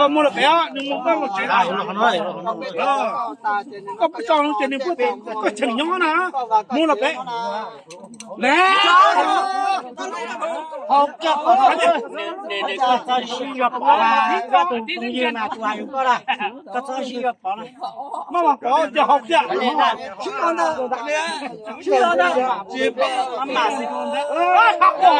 Muaj los pem, nws mus koj mus tsev. Koj pub tso ces nws pub, koj cheem nyob na. Muaj los pem. Koj txhob sib yuav pov, koj tus phooj ywg mas kuv hais rau koj na, koj txhob sib yuav pov na. Maj mam pov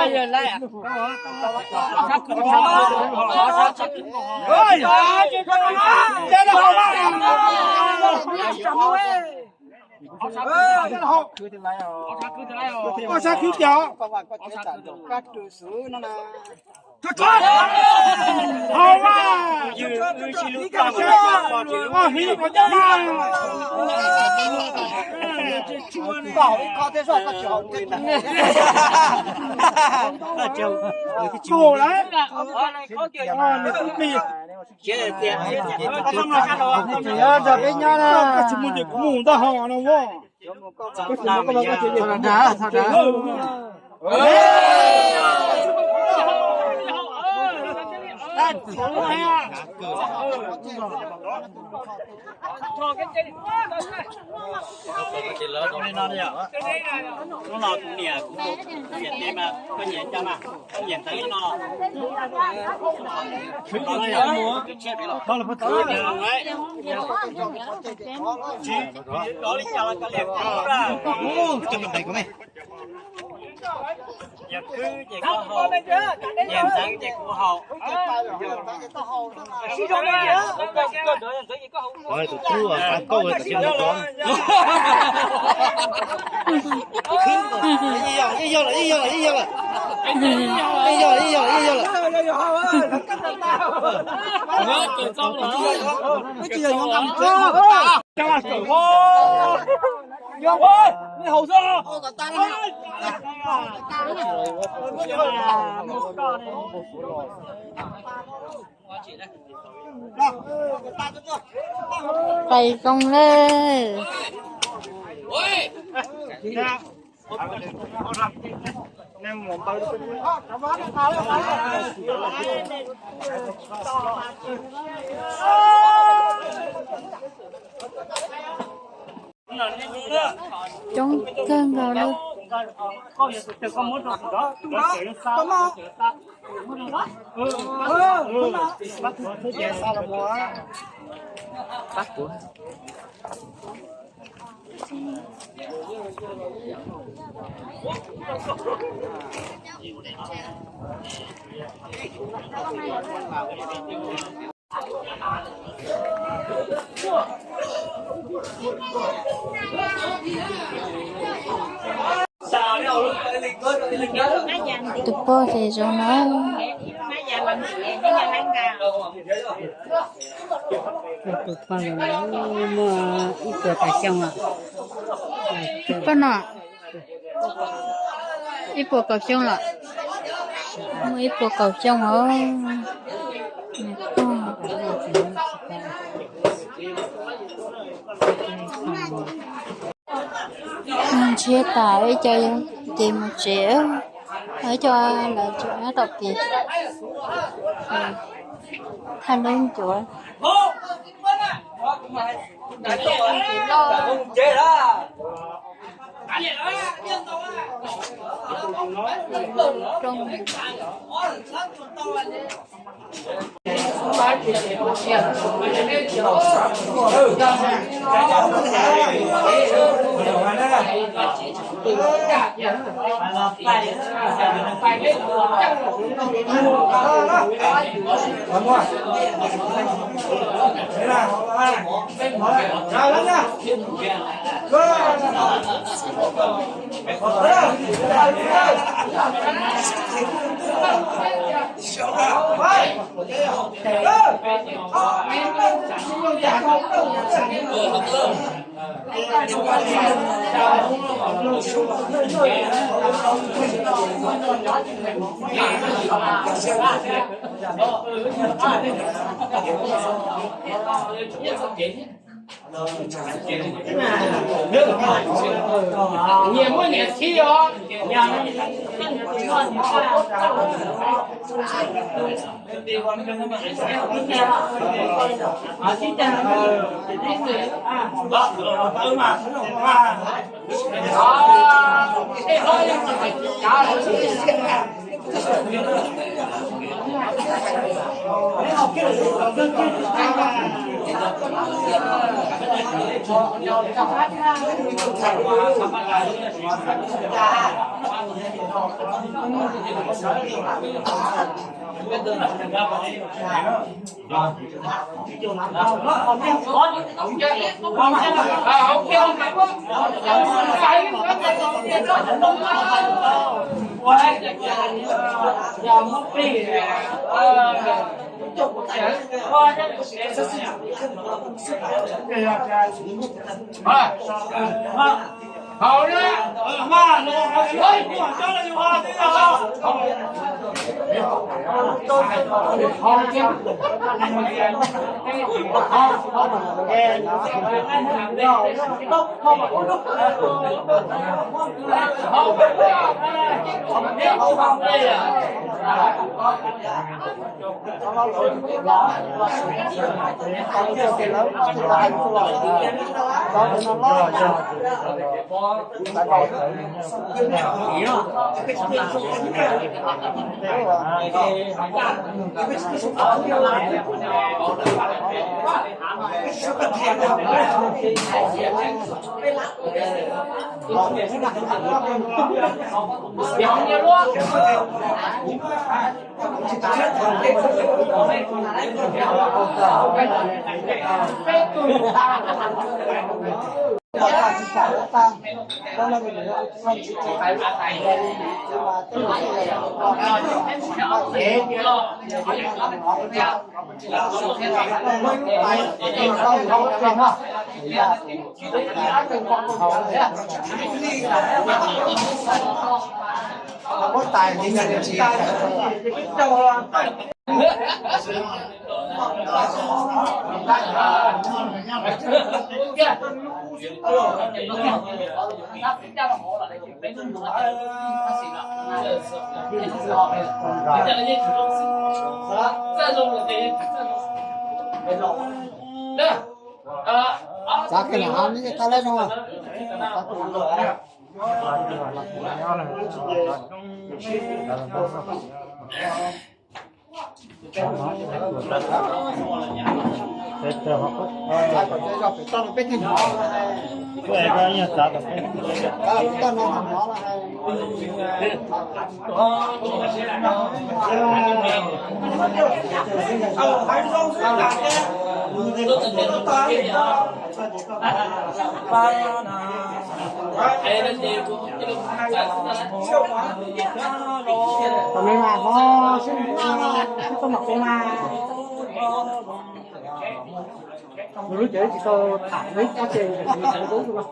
ces haus kiag. Koj sab khwb tiag. Haus mas. Koj hliv rau caj mas. Txog lawm. Koj tsis mus ces kuv mus ntag hos no. Hnub no kuv niam, kuv niam teb mas koj nyiam cas mas koj nyiam ntxeev li no. Tsis li cas los koj liam kuv. Yog khwb ces koj haus, yog ntxeev ces kuv haus. Tus tub qab kauj tam sim no. Ib yog lawm, ib yog lawm, ib yog lawm. Ib yog, ib yog, ib yog lawm. Pais zoo lawm. Coob kawg nkaus li. Tus poj ces zoo no. Tus poj no muaj ib puas kaum xyoo lawm. Ib puas kaum xyoo lawm. Muaj ib puas kaum xyoo os. Mus nrhiav tas ib co ces mus tsev, ib co lawv tseem nyob tom kev, thaj lub ncuav. Nyias muaj nyias txhib os. Haus na. Xav kiag los hov neb tau lawm no. Tam me mas ho sib toj mam qe mas. Nws lub cev tsis tau tham lub pob ces nws tseem dub no.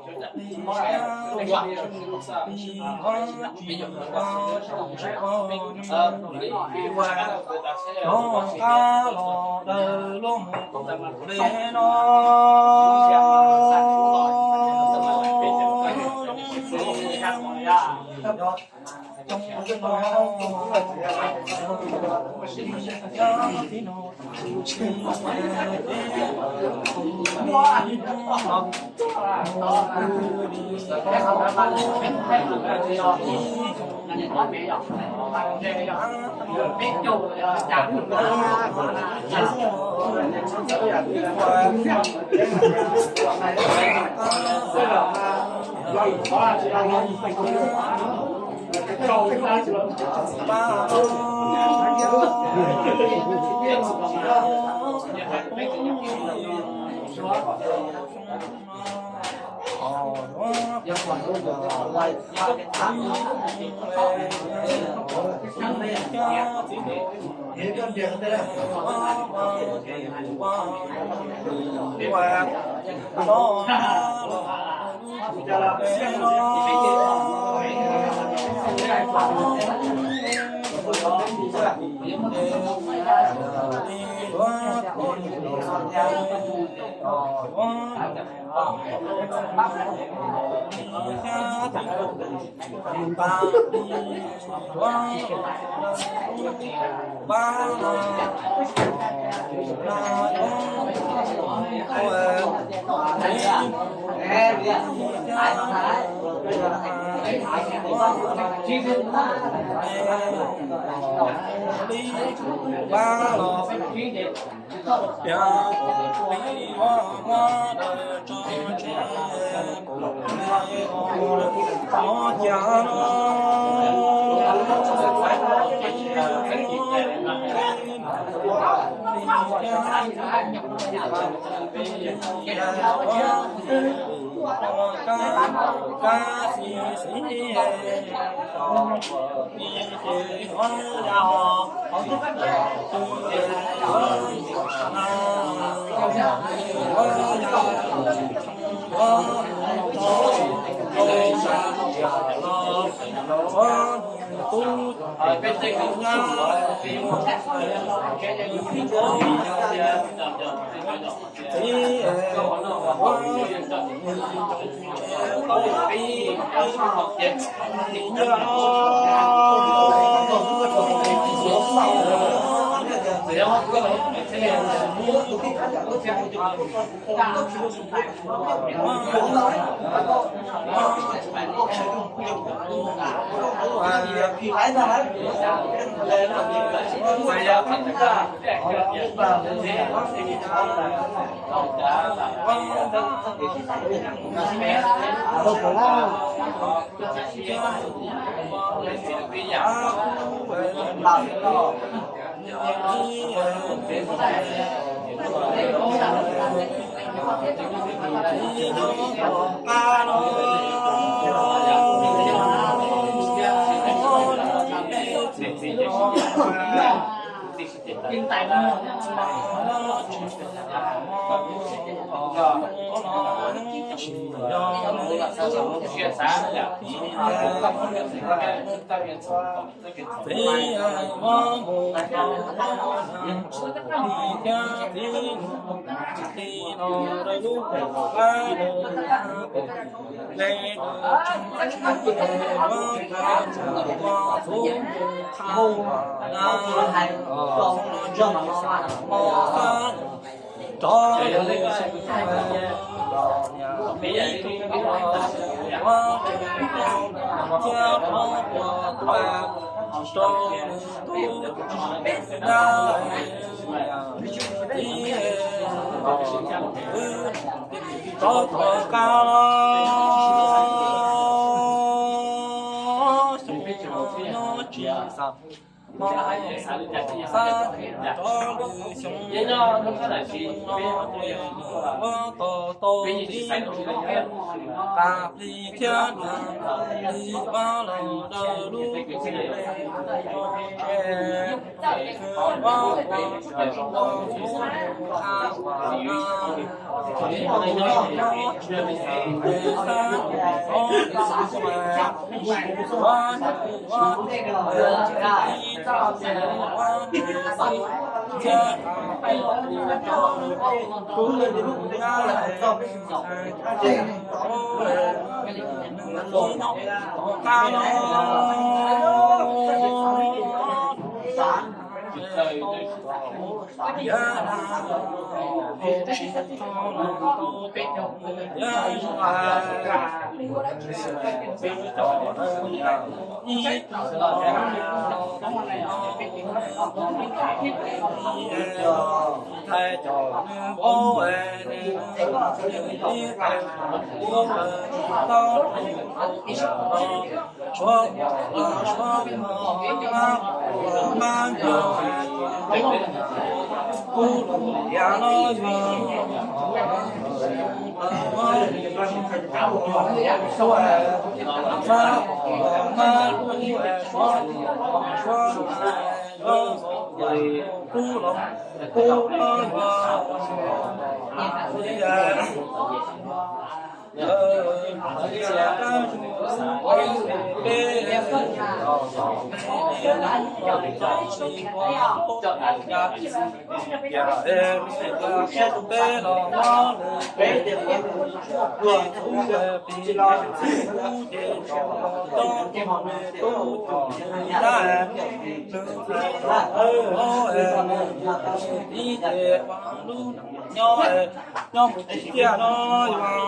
Nyob mus tiag no, yuav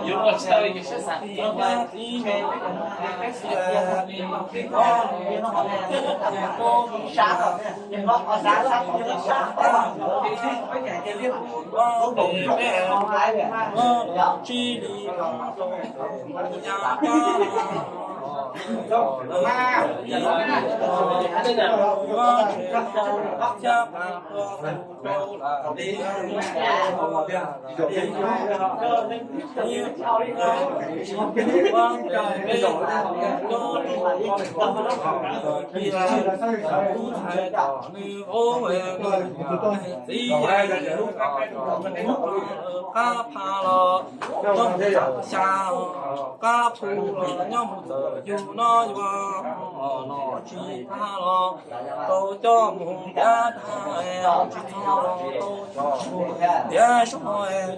yuav tsis tau ib nyab txiv, tsis li Qab pha los nyob mus txawm xya, qab phu los nyob mus txawm yug no yuav, los tsis tag los tau coj mus ntiav tag, tsis txog los tau coj mus ntiav soj,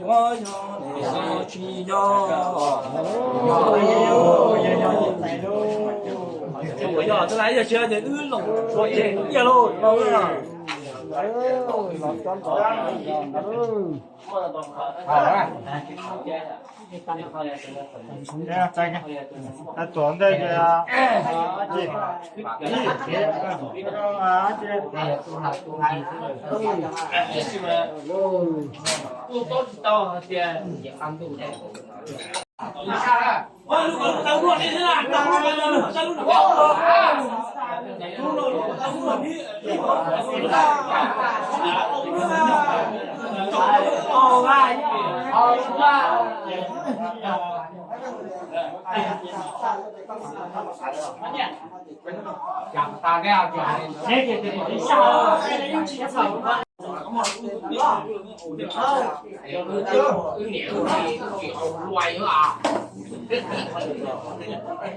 yuav yog ne los tsis yog. Yog tsis yog ces wb los suav tsev ib yam lauj. Tuam ntej ces,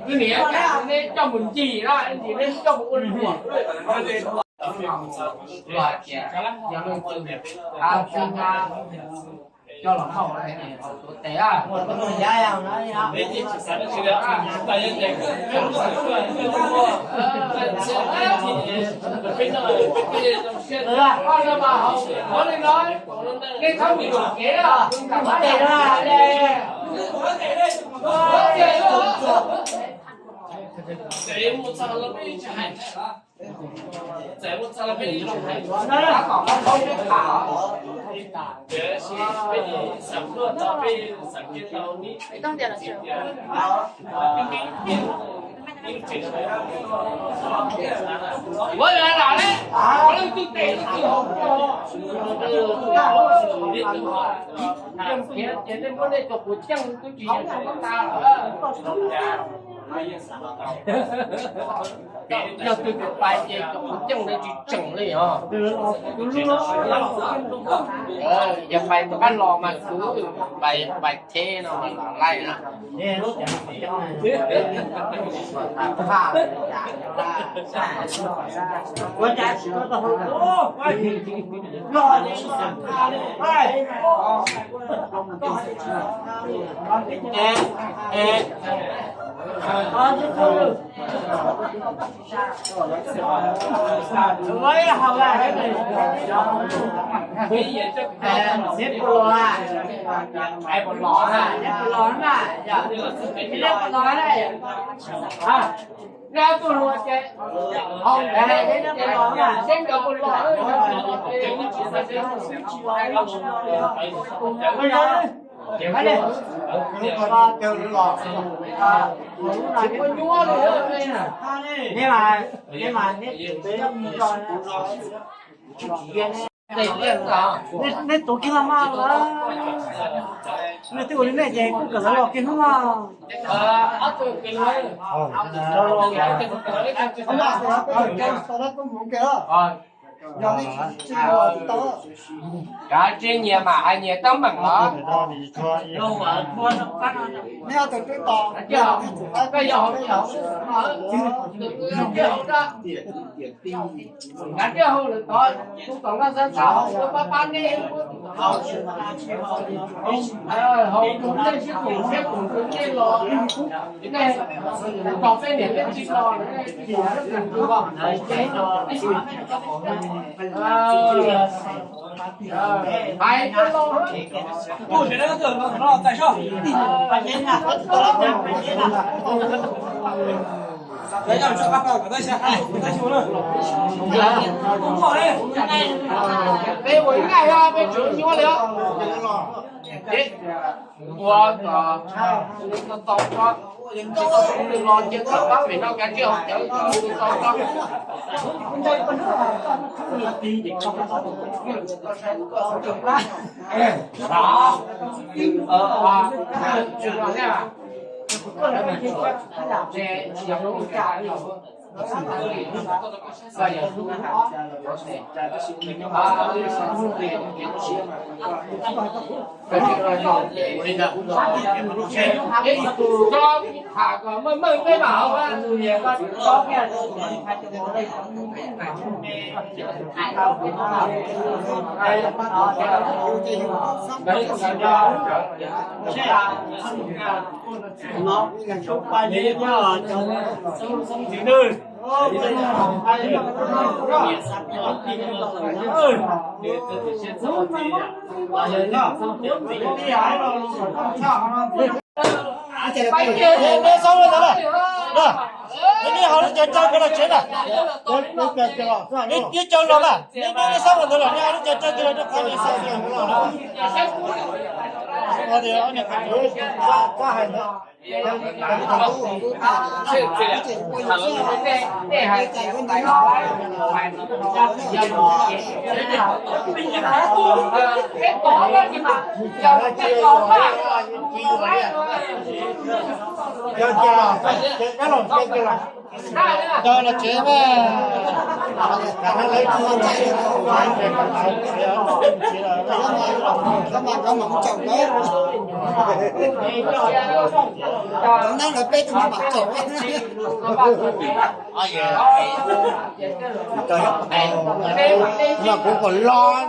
Wb niam neb coj mus ncig na, neb coj mus ua luam. Yog leej twg xav coj los noj, tuav tes. Nej txhob mus yuam kev, tuav tes. Yog twg tsis pais ces cov kuv ceej ntawd tsis tseem li os. Yog pais tus qab los mas kuv pais, pais tsheb no mas los laij na. Nej tus kiag los mas, nej twb ua li nej ces kuj kom lawv los kiag hnub mas. Kav tsis nyiam mam hais nyias teeb meem los. Kav tij hauv lawm tod, kuv kom nkaj xav xav hauv kuv pab pab nej. Hauv tus nej sib koom siab koom tus nej los, nej tos peb niam peb txiv los, nej koom siab koom tus los. Hais cov los. Peb ua ib nqaij, peb tseem nyuaj li os. Ua kom tau tso, los cia kom pab pem no kav tsij hauv cawv tau tso. Tso tham kom meej meej peb mam hauv. Neb xob rau ntawd lawm, neb ho lub cov caw kiag los tsev na. Neb caw los mas, neb xob rau ntawd lawm, neb ho lub cov caw kiag los rau qhov neb xob rau ntawd lawm. Cov los tsev mas. Kuv kom los.